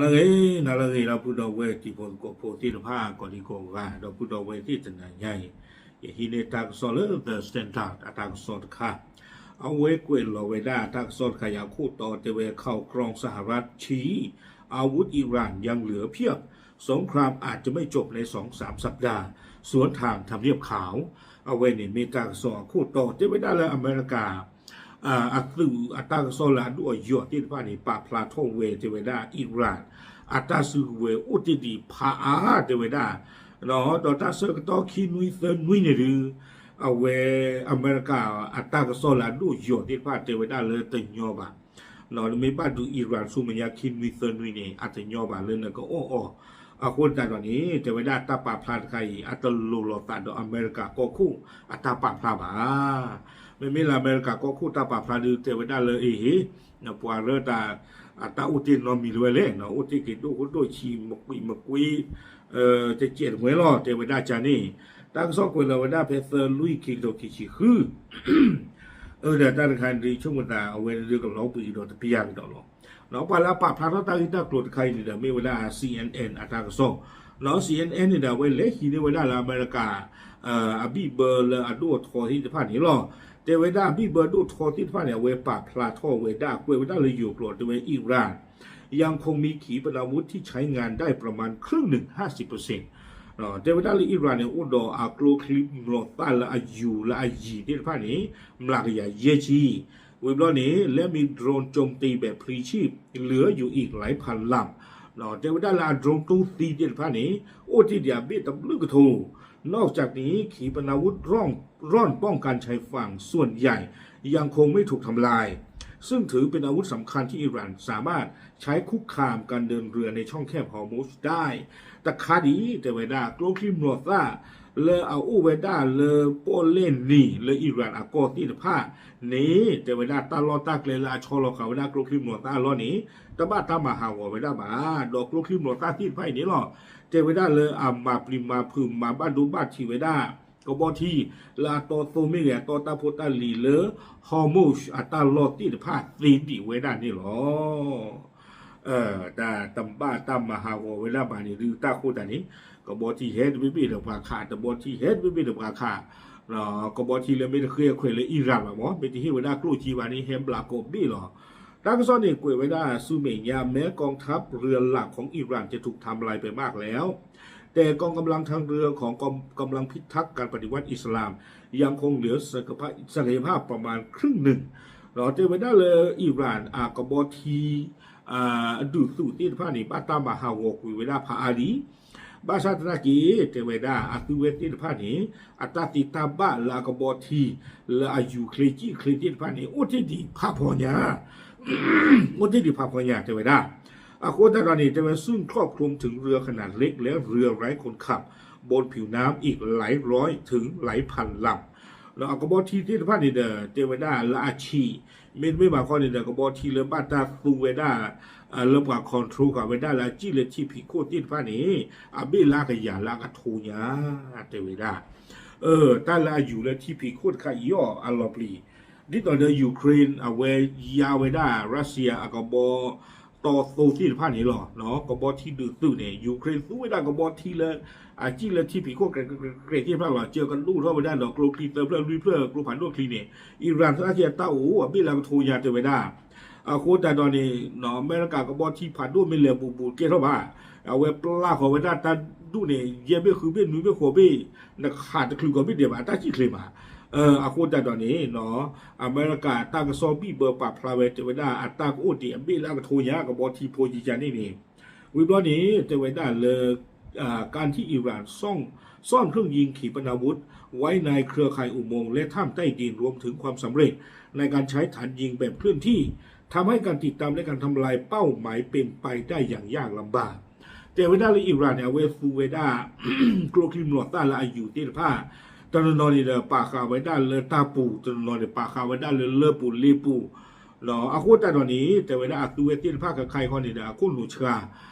နၤလၢအဂ့ၤ, နၤလၢအဂ့ၤ ဒီပုၢ်ဒီဝဲၢ်တံၤဖိသကိးဖိသ့ၣ်တဖၣ် ကိးဒံကိးဂၤ ဒီပုၢ်ဒီဝဲၢ်သ့ၣ်တနၤညါအံၤ, ယဟံးန့ၢ်တၢ်ကစီၣ်လၢ The Standard အတၢ်ကစီၣ်တခါ, အဝဲကွဲးလီၤဝဲဒၣ်တၢ်ကစီၣ်တခါအံၤအခိၣ်တီတဲဝဲ ข่าวกรองสหรัฐชี้ อาวุธอิหร่านยังเหลือเพียบ สงครามอาจจะไม่จบในสองสามสัปดาห์ สวนทางทำเนียบขาว အဝဲန့ၣ်မ့ၢ်တၢ်ကစီၣ်အခိၣ်တီတဲဝဲဒၣ်လၢအမဲရကၤ အသုးအတၢ်ကစီၣ်လၢအဒိၣ်အယိာ်သ့ၣ်တဖၣ်န့ၣ် ပာ်ဖျါထီၣ်ဝဲတဲဝဲဒၣ် Iran အတၢ်စုကဝဲၤအိၣ်တ့ၢ်ဒံးဖးအါတဲဝဲဒၣ်, ဒီးတၢ်ဆၢကတီၢ်ခံနွံသၢနွံန့ၣ်ဒုး အဝဲအမဲရကၤအတၢ်ကစီၣ်လၢအဒိၣ်ယိာ်သ့ၣ်တဖၣ်တဲဝဲဒၣ်လၢတညီဘၣ် နမ့ၢ်ဘၣ်ဒုး Iran ဆူမဲာ်ညါခံနွံသၢနွံန့ၣ် အတညီဘၣ်လၢနကအီၣ်အီၤ, အဃိသတးဒီးန့ၣ် တဲဝဲဒၣ်တၢ်ပာ်ဖျါတခါအံၤ အတလိၤလိာ်သးဒီးအမဲရကၤကီၢ်ခိၣ်အတၢ်ပာ်ဖျါဘၣ်. မ့မ့ၢ်လၢအမဲရကၤကီၢ်ခိၣ်တၢ်ပာ်ဖျါဒုး တဲဝဲဒၣ်လၢအဟ့ၣ် ပှၤရၢတၢ်အတၢ်အိၣ်တ့ၢ်နီတမံၤလၢၤဝဲလဲၣ်, အိၣ်တ့ၢ်က့ၤဒိၣ်ဃိဒိၣ်ဆံး မကွံာ်မကွ့ တစဲးတမှဲလီၤ တဲဝဲဒၣ်ကန့ၣ်, တၢ်ကစီၣ်ကွဲးလီၤဝဲဒၣ်ဖဲသၢလွံၢ်ခံကထိခံဆံဃု ဒီးတၢ်တခါန့ၣ်ဒုးဆိကမိၣ်သး အဝဲဒုးကလီၤဘှံးကဒီးတပျၢ်ကဒီးလီၤ. ပှၤလၢအပာ်ဖျါထီၣ်တၢ်ဂ့ၢ်တၢ်ကျိၤတခါအံၤန့ၣ်ဒီး မ့ၢ်ဝဲဒၣ် စီၣ်အ့ၣ်အ့ၣ် အတၢ်ကစီၣ်, ဒီး စီၣ်အ့ၣ်အ့ၣ် န့ၣ်ဒီး အဝဲလဲၤဟံးန့ၢ်ဝဲဒၣ်လၢအမဲရကၤ အဘံၣ်ဘၢလၢအဒိၣ်အထီသ့ၣ်တဖၣ်န့ၣ်လီၤ. တဲဝဲဒၣ်အဘံၣ်ဘၢဒိၣ်ထီသ့ၣ်တဖၣ်န့ၣ် အဝဲပာ်ဖျါထီၣ်ဝဲဒၣ် ကွဲးဝဲဒၣ်လၢယိၤကျိာ်တဲဝဲ Iran ยังคงมีขีปนาวุธที่ใช้งานได้ประมาณครึ่งหนึ่ง ห้าสิบเปอร์เซ็นต์ တဲဝဲဒၣ်လၢ Iran န့ၣ် အိၣ်ဒီးအကျိချံမျိာ်သၣ်လၢအယူၤလၢအယံၤသ့ၣ်တဖၣ်န့ၣ် မျးကယၤယဲၢ်ဆံ, ဝံၤဘျီန့ၣ် และมีโดรนโจมตีแบบพลีชีพเหลืออยู่อีกหลายพันลำ တဲဝဲဒၣ်လၢအ drone တူၢ်သံသ့ၣ်တဖၣ်န့ၣ် အိၣ်တ့ၢ်ဒံးအဘ့ၣ်တဘျုးကထိ นอกจากนี้ขีปนาวุธร่อนป้องกันชายฝั่งส่วนใหญ่ยังคงไม่ถูกทำลาย ซึ่งถือเป็นอาวุธสำคัญที่อิหร่านสามารถใช้คุกคามการเดินเรือในช่องแคบฮอร์มุซได้ တခါဒံး တဲဝဲဒၣ် ကျိချံမျိာ်သၣ် လၢအအိၣ်ဝဲဒၣ်လၢပီၣ်လဲၣ်နံၤလၢ Iran အကီၢ်သ့ၣ်တဖၣ်န့ၣ် တဲဝဲဒၣ်တၢ်လီၢ်တၢ်ကျဲလၢအဆီလီၤဃာ်ဝဲဒၣ်ကျိချံမျိာ်သၣ်အလီၢ်န့ၣ် တဘၣ်တၢ်မၤဟးဂီၤဝဲဒၣ်ဘၣ်. ဒီးကျိချံမျိာ်သၣ်သ့ၣ်တဖၣ်အံၤန့ၣ်လီၤ တဲဝဲဒၣ်လၢအမၤပျံၤမၤဖုး မၤဘၣ်ဒိဘၣ်ထံးဝဲဒၣ် ကဘီထံ လၢအတီသိမ့ၢ်ဂ့ၤ အတီတၢ်ဖိတၢ်လံၤလၢ Hormuz အတၢ်လီၢ်သ့ၣ်တဖၣ်သ့ဒံးဝဲဒၣ်န့ၣ်လီၤ. တၢ်တဘၣ်တၢ်မၤဟးဂီၤဝဲဒၣ်ဘၣ်န့ၣ်ဒုး တၢ်ဃိသတးန့ၣ် ကဘီထံဟဲတဘ့ၣ်ဘ့ၣ်ဒီးပှၤခး တဘီထံဟဲတဘ့ၣ်ဘ့ၣ်ဒီးပှၤခး ကဘီထံလၢမ့ၢ်တဃ့အခွဲးလၢ Iran ဘၣ်မ့ၢ် မ့ၢ်တဟ့ၣ်ဝဲဒၣ်ကျိၣ်စ့ဘၣ်န့ၣ် ဟဲဘျးကိးဘ့ၣ်လီၤ. တၢ်ကစီၣ်န့ၣ်ကွဲးဝဲဒၣ်ဆူမဲာ်ညါ แม้กองทัพเรือหลักของอิหร่านจะถูกทำลายไปมากแล้ว แต่กองกำลังทางเรือของกองกำลังพิทักษ์การปฏิวัติอิสลามยังคงเหลือศักยภาพประมาณครึ่งหนึ่ง တဲဝဲဒၣ်လၢ Iran အကဘီထံ အဒုးသုးသ့ၣ်တဖၣ်န့ၣ် ဘၣ်တၢ်မၤဟးဂီၤကွံာ်ဝဲဒၣ်ဖးအါလံ ဘၣ်ဆၣ်သနာ်က့ တဲဝဲဒၣ် အသုးဝဲသ့ၣ်တဖၣ်န့ၣ် အတၢ်သ့တၢ်ဘၣ်လၢအကဘီထံ လၢအယူၤချ့ကံၣ်ချ့သ့ၣ်တဖၣ်န့ၣ် အိၣ်တ့ၢ်ဒံးဖးဖီညါ အိၣ်တ့ၢ်ဒံးဖးဖီညါ တဲဝဲဒၣ်. အဃိသတးဒီးန့ၣ် တဲဝဲ ซึ่งครอบคลุมถึงเรือขนาดเล็กและเรือไร้คนขับบนผิวน้ำอีกหลายร้อยถึงหลายพันลำ ဒီးအကဘီထံသ့ၣ်တဖၣ်န့ၣ်ဒီး တဲဝဲဒၣ်လၢအဆံး မ့တမ့ၢ်ဘၣ်ခီန့ၣ်ဒီး ကဘီထံလၢဘၣ်တၢ်သူဝဲဒၣ် လၢပှၤ control ဃာ်ဝဲဒၣ်လၢအစံၣ်လၢထံဖံးခိၣ်သ့ၣ်တဖၣ်န့ၣ် အဘ့ၣ်လၢအကယၤလၢအကထိညါ တဲဝဲဒၣ်. တၢ်လၢအယူၤလၢထံဖံးခိၣ်တခါအံၤအီၤအလီၤပျံၤ ဒ်သိးဒီး Ukraine အဝဲယါဝဲဒၣ် Russia အကဘီတီသိသ့ၣ်တဖၣ်န့ၣ်လီၤ. ကဘီထံဒုးသုးန့ၣ် Ukraine သူဝဲဒၣ်ကဘီထံလၢ အစံၣ်လၢထံဖံးခိၣ်ကြဲးကြဲးသ့ၣ်တဖၣ်လီၤ. စၢကဒိၣ်ထီၣ်ဝဲဒၣ်ဒီးကျိချံသၢဖျၢၣ်လွံၢ်ဖျၢၣ် ကျိဖးဒိၣ်ချံန့ၣ် Iran သနာ်က့အတၢ်အိၣ်အဘ့ၣ်လၢကထိညါတဲဝဲဒၣ်. အဃိသတးဒီးန့ၣ် အမဲရကၤကဘီထံဖးဒိၣ်မ့ၢ်လဲၤဘူးဘူးကဲထီၣ်ဘၣ် အဝဲပျၢ်ဃီၤဝဲဒၣ်တၢ်ဒူၣ်န့ၣ် ယဲၢ်ဘ့ၣ်ဃုဘ့ၣ်နွံဘ့ၣ်ဃိးဘ့ၣ် နခးတချုးကီးဘ့ၣ်ဒဲးဘၣ် အတၢ်စံၣ်ချ့မး. အဃိသတးဒီးန့ၣ် အမဲရကၤတၢ်ကစီၣ်ဘံၣ်ဘၢပာ်ဖျါဝဲတဲဝဲဒၣ် အတၢ်ကအိၣ်တ့ၢ်အဘ့ၣ်လၢအကထိညါ ကဘီထံဖိယံာ်ယံာ်န့ၣ်န့ၣ် ဝံၤဘျီန့ၣ် တဲဝဲဒၣ်လၢ การที่อิหร่านซ่อน ซ่อนเครื่องยิงขีปนาวุธไว้ในเครือข่ายอุโมงค์และถ้ำใต้ดิน รวมถึงความสำเร็จในการใช้ฐานยิงแบบเคลื่อนที่ ทำให้การติดตามและการทำลายเป้าหมายเป็นไปได้อย่างยากลำบาก တဲဝဲဒၣ်လၢ Iran န့ၣ် အဝဲသူဝဲဒၣ် ကျိချံမျိာ်သၣ်လၢအယူၤသ့ၣ်တဖၣ် တနီၤနီၤန့ၣ်ဒီး ပာ်ဃာ်ဝဲဒၣ်လၢတၢ်ပူၤ တနီၤနီၤန့ၣ် ပာ်ဃာ်ဝဲဒၣ်လၢလၢၢ်ပူၤလ့ပူၤ အဃိသတးဒီးန့ၣ် တဲဝဲဒၣ်အသုဝဲသ့ၣ်တဖၣ်ခဲခါအံၤဃီန့ၣ်ဒီး အခိၣ်နူာ်ဆှါ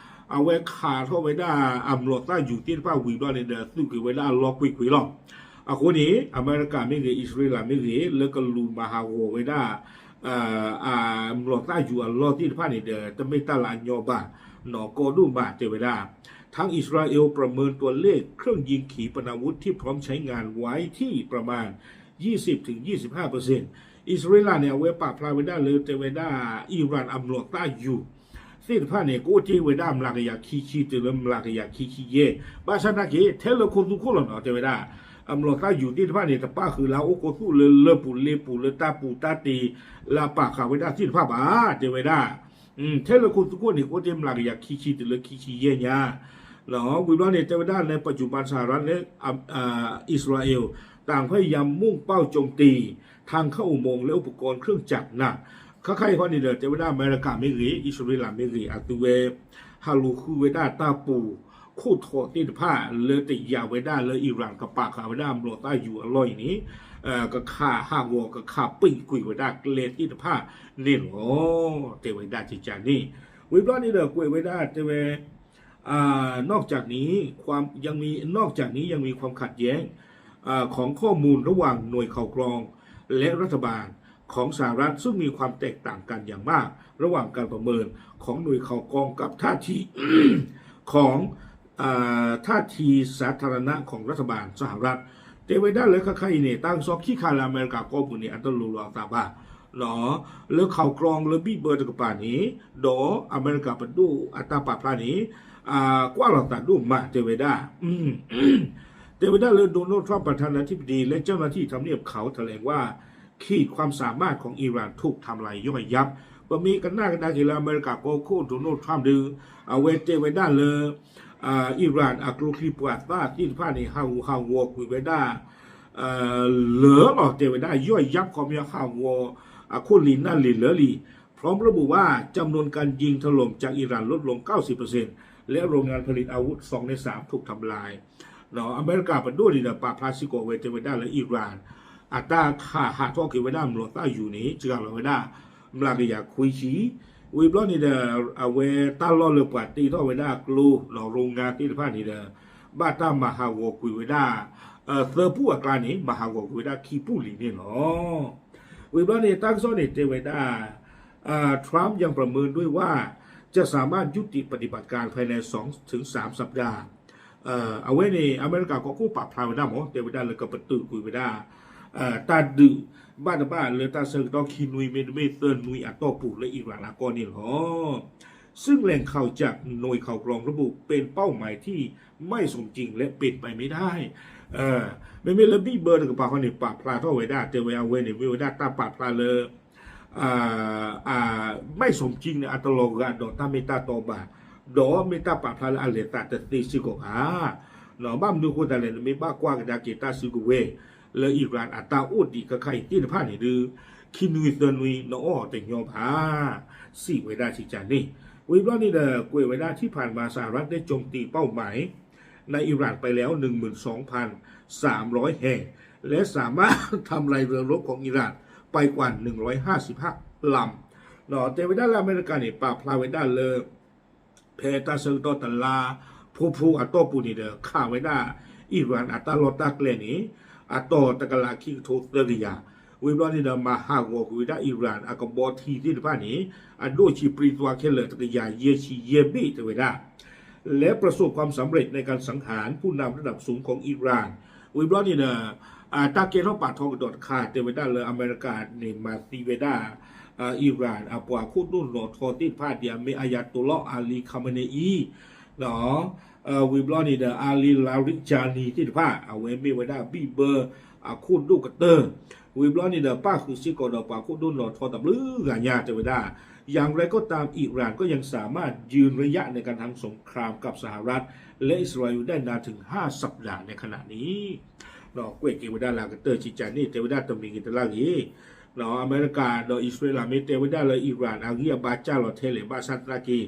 အဝဲခးထီၣ်ဝဲဒၣ်အမျိာ်သၣ်ယူၤသ့ၣ်တဖၣ်ဝံၤဘျီန့ၣ်ဒီး သုးက့ၤဝဲဒၣ်အလီၢ်ကွ့ၢ်ကွ့ၢ်လီၤ. အဃိန့ၣ် အမဲရကၤမ့ၢ်ဂ့ၤ အံၣ်စရ့လးမ့ၢ်ဂ့ၤ လၢကလူၤမၤဟးဂီၤဝဲဒၣ် အမျိာ်သၣ်ယူၤအလီၢ်သ့ၣ်တဖၣ်န့ၣ်ဒီး တမ့ၢ်တၢ်လၢအညီဘၣ်, နီၢ်ကီဒိၣ်မးတဲဝဲဒၣ်, ทั้งอิสราเอลประเมินตัวเลขเครื่องยิงขีปนาวุธที่พร้อมใช้งานไว้ที่ประมาณ ยี่สิบถึงยี่สิบห้าเปอร์เซ็นต์ အံၣ်စရ့လးန့ၣ် အဝဲပာ်ဖျါဝဲဒၣ်လၢတဲဝဲဒၣ် အံရၣ်အမျိာ်သၣ်ယူၤ သ့ၣ်တဖၣ်န့ၣ် ကအိၣ်တ့ၢ်ဝဲဒၣ်မျးကယၤခံဆံတုၤလၢမျးကယၤခံဆံယဲၢ်, ဘၣ်ဆၣ်သနာ်က့ ထဲလၢခိသူခိၣ်လီၤနီၤ တဲဝဲဒၣ်, အမျိာ်သၣ်ယူၤသ့ၣ်တဖၣ်န့ၣ် တပၣ်ဃုာ်လၢအအိၣ်ခိသူၣ်လၢလၢၢ်ပူၤလ့ပူၤလၢတၢ်ပူၤတၢ်တ့ လၢအပာ်ဃုာ်ဝဲဒၣ်သ့ၣ်တဖၣ်ဘၣ် တဲဝဲဒၣ်, ထဲလၢခိသူခိၣ်န့ၣ် ကအိၣ်တ့ၢ်မျးကယၤခံဆံတုၤလၢခံဆံယဲၢ်ညါ ဝံၤဘျီန့ၣ် တဲဝဲဒၣ်လၢ ปัจจุบันสหรัฐ และอิสราเอล ต่างพยายามมุ่งเป้าโจมตีทางเข้าอุโมงค์และอุปกรณ์เครื่องจักรนะ ခဲခါအံၤဃီန့ၣ်ဒီး တဲဝဲဒၣ်အမဲရကၤမ့ၢ်ဂ့ၤ အံၣ်စရ့လးမ့ၢ်ဂ့ၤ အသုဝဲ ဟးလူၤဃုဝဲဒၣ်တၢ်ပူၤခိၣ်ထိးသ့ၣ်တဖၣ် လၢတယာ်ဝဲဒၣ်လၢအံရၣ်ကပာ်ဃုာ်ဝဲဒၣ်မျိာ်သၣ်ယူၤအလီၢ်အံၤန့ၣ် ကခးဟးဂီၤကခးပံာ်ကွံာ်ဝဲဒၣ်ကျဲသ့ၣ်တဖၣ်န့ၣ်လီၤ တဲဝဲဒၣ်ကကန့ၣ်, ဝံၤဘျီန့ၣ်ဒီးကွဲးဝဲဒၣ်တဲဝဲ นอกจากนี้ความยังมี นอกจากนี้ยังมีความขัดแย้ง ของข้อมูลระหว่างหน่วยข่าวกรองและรัฐบาลของสหรัฐ ซึ่งมีความแตกต่างกันอย่างมากระหว่างการประเมินของหน่วยข่าวกรองกับท่าทีของ ท่าทีสาธารณะของรัฐบาลสหรัฐ တဲဝဲဒၣ်လၢခဲခါအံၤန့ၣ် တၢ်ကစီၣ်ခံခါလၢအမဲရကၤကီၢ်ပူၤန့ၣ် အတလိၤလိာ်အသးဘၣ် လၢ ข่าวกรอง လၢဘံၣ်ဘၢတကပၤန့ၣ် ဒီးအမဲရကၤပဒိၣ်အတၢ်ပာ်ဖျါန့ၣ် ကွၢ်လိာ်သးဒိၣ်မး တဲဝဲဒၣ် တဲဝဲဒၣ်လၢ Donald Trump ประธานาธิบดี และเจ้าหน้าที่ทำเนียบขาวแถลงว่า ขีดความสามารถของอิหร่านถูกทำลายย่อยยับ ပမ့ၢ်ကနၣ်ကဒါက့ၤလၢအမဲရကၤကီၢ်ခိၣ် Donald Trump ဒီး အဝဲတဲဝဲဒၣ်လၢ အံရၣ်အကျိချံပှၤသၣ်သ့ၣ်တဖၣ်န့ၣ် ဟးဂူာ်ဟးဂီၤကွံာ်ဝဲဒၣ် လၢလီၤတဲဝဲဒၣ် ย่อยยับ ခီပညီ ဟးဂီၤအခိၣ်လံၤနၢ်လံၤလၢလံၤ พร้อมระบุว่าจำนวนการยิงถล่มจากอิหร่านลดลง เก้าสิบเปอร์เซ็นต์ และโรงงานผลิตอาวุธสองในสามถูกทำลาย အမဲရကၤပဒိၣ်န့ၣ်ဒီး ပာ်ဖျါစ့ၢ်ကီးဝဲတဲဝဲဒၣ်လၢအံရၣ် အတၢ်ခးဟးထီၣ်က့ၤဝဲဒၣ်မျိာ်သၣ်ယူၤန့ၣ် စှၤလီၤဝဲဒၣ် မျးကယၤခွံဆံ ဝံၤဘျီန့ၣ်ဒီး အဝဲတၢ်လီၢ်လၢပှၤတ့ထီၣ်ဝဲဒၣ်ကျိ โรงงาน သ့ၣ်တဖၣ်န့ၣ်ဒီး ဘၣ်တၢ်မၤဟးဂီၤကွံာ်ဝဲဒၣ် သၢပူၢ်အကျါန့ၣ် မၤဟးဂီၤကွံာ်ဝဲဒၣ်ခံပူၢ်လံန့ၣ်လီၤ. ဝံၤဘျီန့ၣ် တၢ်ကစီၣ်န့ၣ်တဲဝဲဒၣ် Trump ยังประเมินด้วยว่าจะสามารถยุติปฏิบัติการภายในสองถึงสามสัปดาห์ အဝဲန့ၣ် အမဲရကၤကီၢ်ခိၣ်ပာ်ဖျါဝဲဒၣ်မ့ၢ် တဲဝဲဒၣ်လၢကပတုာ်ကွံာ်ဝဲဒၣ် တၢ်ဒုးဘၣ်တဘၣ်လၢတၢ်ဆၢကတီၢ်ခံနွံမ့တမ့ၢ်သၢနွံအတီၢ်ပူၤလၢအံရၣ်အကီၢ်န့ၣ်လီၤ. ซึ่งแหล่งข่าวจากหน่วยข่าวกรองระบุเป็นเป้าหมายที่ไม่สมจริงและเป็นไปไม่ได้ မ့မ့ၢ်လၢဘံၣ်ဘၢတကပၤဃီန့ၣ် ပာ်ဖျါထီၣ်ဝဲဒၣ် တဲဝဲအဝဲန့ၣ် မ့ၢ်ဝဲဒၣ်တၢ်ပာ်ဖျါလၢ ไม่สมจริงန့ၣ် အတလီၤဂာ်ဒီးတၢ်မ့ၢ်တၢ်တီဘၣ်, ဒီးမ့ၢ်တၢ်ပာ်ဖျါလၢအလဲၤသးတသ့စ့ၢ်ကီးဧါ. ဘၣ်မနုၤအဃိသတးလဲၣ် နမ့ၢ်ဘၣ်ကွၢ်ကဒါက့ၤတၢ်စုကဝဲၤ လၢအံရၣ်အတၢ်အိၣ်ဒံးခဲခါအံၤသ့ၣ်တဖၣ်န့ၣ်ဒီး ခံနွံသၢနွံနအီၣ်တညီဘၣ် စံးဝဲဒၣ်စံးကန့ၣ်. ဝံၤဘျီန့ၣ်ဒီး ကွဲးဝဲဒၣ် ที่ผ่านมาสหรัฐได้โจมตีเป้าหมายในอิหร่านไปแล้ว หนึ่งหมื่นสองพันสามร้อยแห่ง และสามารถทำลายเรือรบของอิหร่านไปกว่า หนึ่งร้อยห้าสิบห้าลำ တဲဝဲဒၣ်လၢအမဲရကၤန့ၣ် ပာ်ဖျါဝဲဒၣ်လၢ ဖဲတၢ်ဆၢကတီၢ်တလါ ဖိဖိအတီၢ်ပူၤန့ၣ်ဒီး ခးဝဲဒၣ် အံရၣ်အတၢ်လီၢ်တၢ်ကျဲန့ၣ် အတီၤတကလးခံကထိသၢကယၤ, ဝံၤဘျီန့ၣ်ဒီး မၤဟးဂီၤကွံာ်ဝဲဒၣ်အံရၣ်အကဘီထံသ့ၣ်တဖၣ်န့ၣ် အဒိၣ်ဆံးပြံသွါခဲလၢာ် တကယၤယဲၢ်ဆံယဲၢ်ဘ့ၣ် တဲဝဲဒၣ် และประสบความสำเร็จในการสังหารผู้นำระดับสูงของอิหร่าน ဝံၤဘျီန့ၣ်ဒီး တၢ်ကဲထီၣ်ပာ်ထီၣ်ကဒီးတခါ တဲဝဲဒၣ်လၢအမဲရကၤန့ၣ် မၤသံဝဲဒၣ် အံရၣ်အပှၤခိၣ်ဒိၣ်နီၢ်ထီသ့ၣ်တဖၣ် ဒ်အမ့ၢ် Ayatollah Ali Khamenei ဝံၤဘျီန့ၣ်ဒီး Ali Larijani သ့ၣ်တဖၣ် အဝဲမ့ၢ်ဝဲဒၣ်ဘံၣ်ဘၢအခိၣ်ဒိၣ်ကတၢၢ်, ဝံၤဘျီန့ၣ်ဒီး ပၣ်ဃုာ်စ့ၢ်ကီးဒီးပှၤခိၣ်ဒိၣ်နီၢ်ထီတဘျုးဂၤညါ တဲဝဲဒၣ် อย่างไรก็ตาม อิหร่านก็ยังสามารถยืนระยะในการทำสงครามกับสหรัฐและอิสราเอลได้นานถึงห้าสัปดาห์ในขณะนี้ ကွဲးက့ၤဝဲဒၣ်လၢအကတၢၢ်စံးကန့ၣ် တဲဝဲဒၣ်တမံၤဂ့ၤတလၢ်ဂ့ၤ အမဲရကၤဒီးအံၣ်စရ့လးမ့ၢ်တဲဝဲဒၣ်လၢအံရၣ်အဂံၢ်အဘါစၢ်လီၤထဲလဲၣ် ဘၣ်ဆၣ်သနာ်က့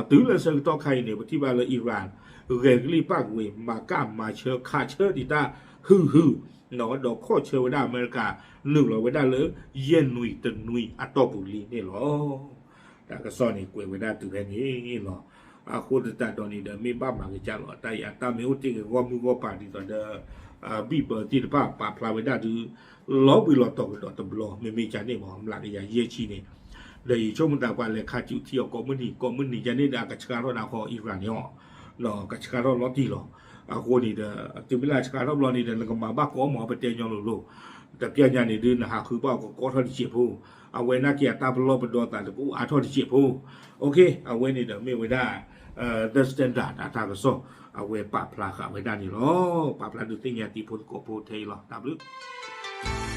တုၤလၢဆၢကတီၢ်ခါအံၤန့ၣ် ပထံၣ်ဘၣ်လၢအံရၣ် ဂဲၤကလံၢ်ပာ်ကဝ့ၤ မၤကၣ်မၤဆၢ ခးဆၢဒံးတၢ်ဟုၣ်ဟုၣ် ဒီးခီၣ်ဆၢဝဲဒၣ်အမဲရကၤ နုာ်လီၤဝဲဒၣ်လၢ ယဲၢ်နွံတနွံအတီၢ်ပူၤလံန့ၣ်လီၤ. တၢ်ကစီၣ်န့ၣ်ကွဲးဝဲဒၣ်တုၤဖဲန့ၣ်လီၤ. အဃိသတးဒီးန့ၣ်ဒီး မ့ၢ်ဘၣ်မၤကစၢ်လီၤ တၢ်အံၤအတၢ်မ့ၢ်အိၣ်တ့ၢ်ဂ့ၤဂီၢ်မုၢ်ဂီၢ်ပၤဒ်သိးဒီး ဘံၣ်ဘၢသ့ၣ်တဖၣ်ပာ်ဖျါဝဲဒၣ်ဒုး လီၤဘှံးလီၤတီၤကဒီးတဘျီ မ့မ့ၢ်ကန့ၣ်မ့ၢ် မျးကယၤယဲၢ်ဆံန့ၣ်, ဒီးယဆိကမိၣ်သးပှၤလဲၤခးစူးထံအီၤကိးမုၢ်နံၤ ကိးမုၢ်နံၤကန့ၣ်ဒီး အကဆှၢထီၣ်ဒၣ်ဃီ Iran န့ၣ်အီၤ, ဒီးကဆှၢထီၣ်လီၤတံၢ်လီၤ. အဃိန့ၣ်ဒီး တုၤမ့ၢ်လၢအဆှၢထီၣ်ဘျီန့ၣ်ဒီး နကမၤဘၣ်ကိးမး ပတဲညီလိၤလိၤ, တပျၢ်ညါန့ၣ်ဒုး နဟးဃုဘၣ်ကကိးထီၣ်တစဲးဖိ, အဝဲနာ်က့ၤအတၢ်ပလီၢ်ပဒီသးတကအိၣ်အါထီၣ်တစဲးဖိ. အဝဲန့ၣ်ဒီးမ့ၢ်ဝဲဒၣ် The Standard အတၢ်ကစီၣ် အဝဲပာ်ဖျါဃာ်ဝဲဒၣ်န့ၣ်လီၤ. ပာ်ဖျါဒုးသ့ၣ်ညါတံၤဖိသကိးဖိထဲအံၤလီၤ. တၢ်ဘျုး